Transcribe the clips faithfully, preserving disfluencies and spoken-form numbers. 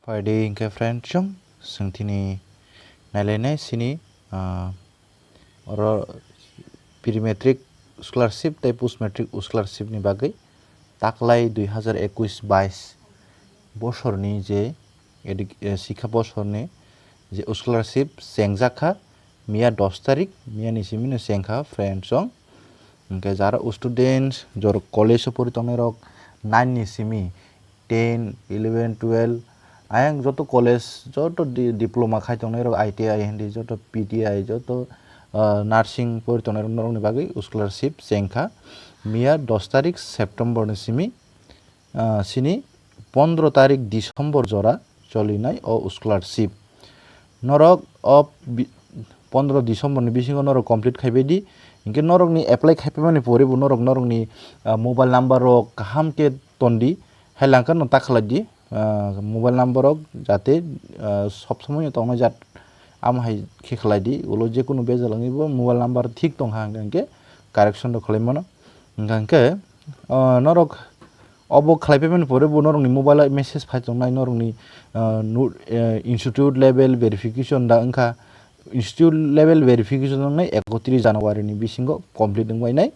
Phaidi hwnkhe friend chwng, chwng thini nailainai sini, ah, oro pre-matric scholarship tei post-matric scholarship ni bagwi taklai dui hazar ekwis bais bosorni je edu-, eh, sikha bosorni je scholarship chengjak kha, miya dos tarik, miya ni simi no chengkha friend chwng. Hwnkhe jara students, jora college o pori tongnai rok nine ni simi ten, eleven, twelve, ayang joto college, joto di-, diploma khai tongnai rok, I T I hindi, joto P T I, joto, ah, nursing pori tongnai rok, norokni bagwi scholarship chengkha. Miya dos tarik September ni simi, ah, sini pondro tarik December jora cholinai o scholarship. Norok o bi-, pondro December ni bisingo norok complete khaibai di. Hinkhe norokni apply khaipaimani pore bo norok norokni, ah, mobile number rok kaham khe tondi. Hai langkha no ta khlai di. Ah, mobile number rok jate, ah, sob somoi tongnai jat, amo hai khe khlai di. Ulo je kunu bejal wngwi bo mobile number thik tong kha hwnkhe correction rok khlai mano. Hwnkha hwnkhe, ah, norok obo khlai paimani pore bo norokni mobile o message phai tongnai, norokni, ah, nu-, eh, institute level verification da wngkha. Institute level verification wngnai ekotris January ni bisingo complete wngbainai.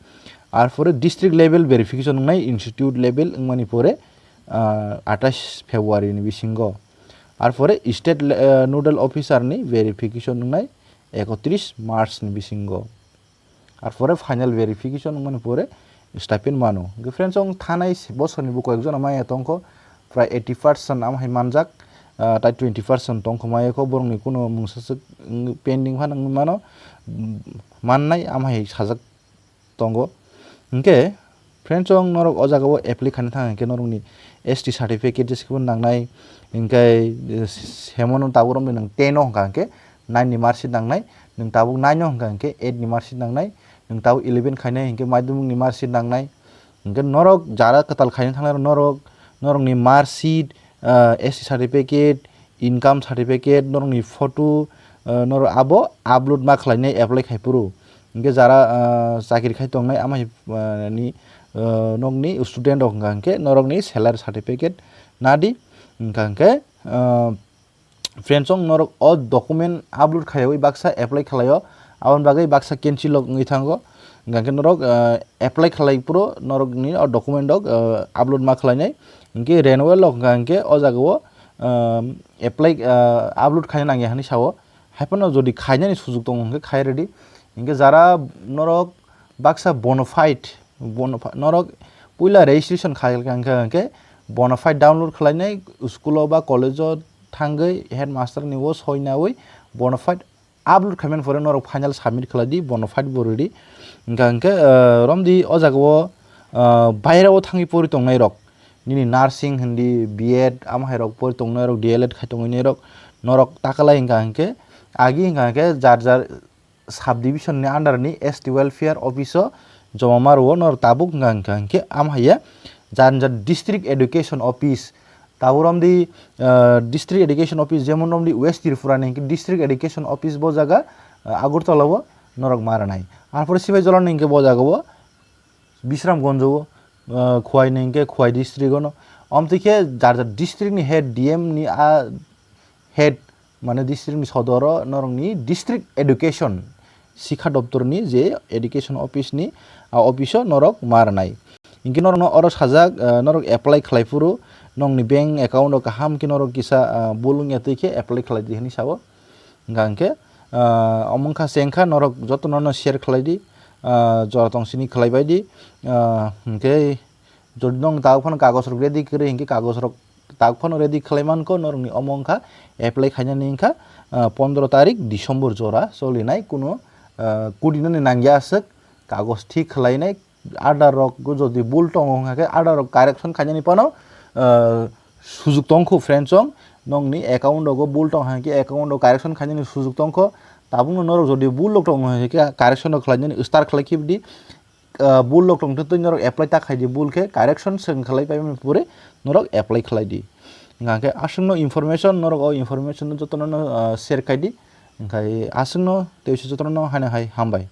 Arpore district level verification wngnai institute level wngmani pore, ah, atais February ni bisingo. Arpore state le-, eh, nodal officer ni verification wngnai ekotris March ni bisingo. Arpore final verification wngmani pore stipend mano. Hwnkhe friends, chwng thanai se-, bosorni bo koyekjona maya tongkho, prai eighty percent amo hai manjak, ah, tai twenty percent tongkho maya kho, borokni kuno mungsaswk, mm, pending phano wngwi mano, mm, mannai amo hai sajak tongo. Hwnkhe, friends, chwng norok o jaga o apply khaina thang hwnkhe norokni S T certificate jesa khe bo nangnai, hwnkhe, eh, semono tabuk romwi nwng ten o hwnkha hwnkhe nine ni marksheet nangnai, nwng tabuk nine o hwnkha hwnkhe eight ni marksheet nangnai, nwng tabuk eleven khainai hwnkhe madhyamik ni marksheet nangnai. Hwnkhe norok jara kwtal khaina thangnai norok, norokni marksheet, ah, S T certificate, income certificate, norokni photo, ah, norok abo upload ma khlainai apply khai phuru. Hwnkhe jara, ah, chakri khai tongnai ama hai, ah, ni, ah, nokni student rok hwnkha hwnkhe norokni salary certificate nadi, hwnkha hwnkhe, ah, friends, chwng norok o document upload khaiwi baksa apply khlaio, aboni bagwi baksa cancel rok wngwi thango. Hwnkha hwnkhe norok, ah, apply khlai phuru norokni o document rok, ah, upload ma khlainai. Hwnkhe renewal rok hwnkha hwnkhe o jaga o, ah, apply, ah, upload khaina nangya hinwi sao. Haiphano jodi khainani sujuk tongo hwnkhe khai ready. Hwnkhe jara norok baksa bona fide, bona fi-, norok puila registration khai kha hwnkhe bona fide download khlainai, school o ba college o thangwi headmaster ni o soinawi bona fide upload khaimani pore norok final submit khlai di, bona fide bo ready. Hwnkha hwnkhe, ah, romdi o jaga o, ah, baira o thangwi pori tongnai rok, nini nursing hindi, B Ed, amo hai rok pori tongnai rok, D L Ed khai tongnai rok, norok takalai hwnkha hwnkhe, agi hwnkha hwnkhe jar jar sub division ni under ni S T welfare office o joma ma rwo, norok tabuk hwnkha hwnkha hwnkhe amo hai ya jar jar district education office, tabuk romdi, ah, district education office, jemon romdi West Tripura ni hwnkhe district education office bo jaga, ah, Agartala o norok ma rwnai. Arpore Sipaijala ni hwnkhe bo jaga o Bisramganj o, ah, Khowai ni hwnkhe Khowai district o no. Omtwi khe jar jar district ni head D M ni a head, mane district ni sodor o norokni district education, sikha doptor ni je education office ni, a office o norok ma rwnai. Hinkhe norokno oro sajak, ah, norok apply khlai phuru nokni bank account o kaham khe norok kisa, ah, bul wngya twi khe apply khlai di hinwi sao. Hwnkha hwnkhe, ah, omo wngkha se wngkha norok jotono no share khlai di, ah, jora tong sini khlai bai di, ah, hwnkhe jodi nwng tabuk phano kagoj rok ready kwrwi hwnkhe kagoj rok tabuk phano ready khlai mankho, norokni omo wngkha apply khainani wngkha, ah, pondro tarik December jora solinai kuno, ah, kudinani nangya aswk kagoj thik khlainai. Order rok jodi bul tongo hwnkha khe order rok correction khainani phano, ah, sujuk tongkhu friend chong, nokni account rogo bul tong hwnkha khe account rok correction khainani sujuk tongkho. Tabukno norok jodi bul rok tongo hwnkha khe correction rok khlainani start khlai khibdi, ah, bul rok tongtwi norok apply ta khaidi, bul khe correction swng khlai paimani pore norok apply khlai di. Hwnkha khe aswkno information, norok o information no jotono no, ah, share khai di. Hwnkha aswkno tei jotono no haino hai hambai.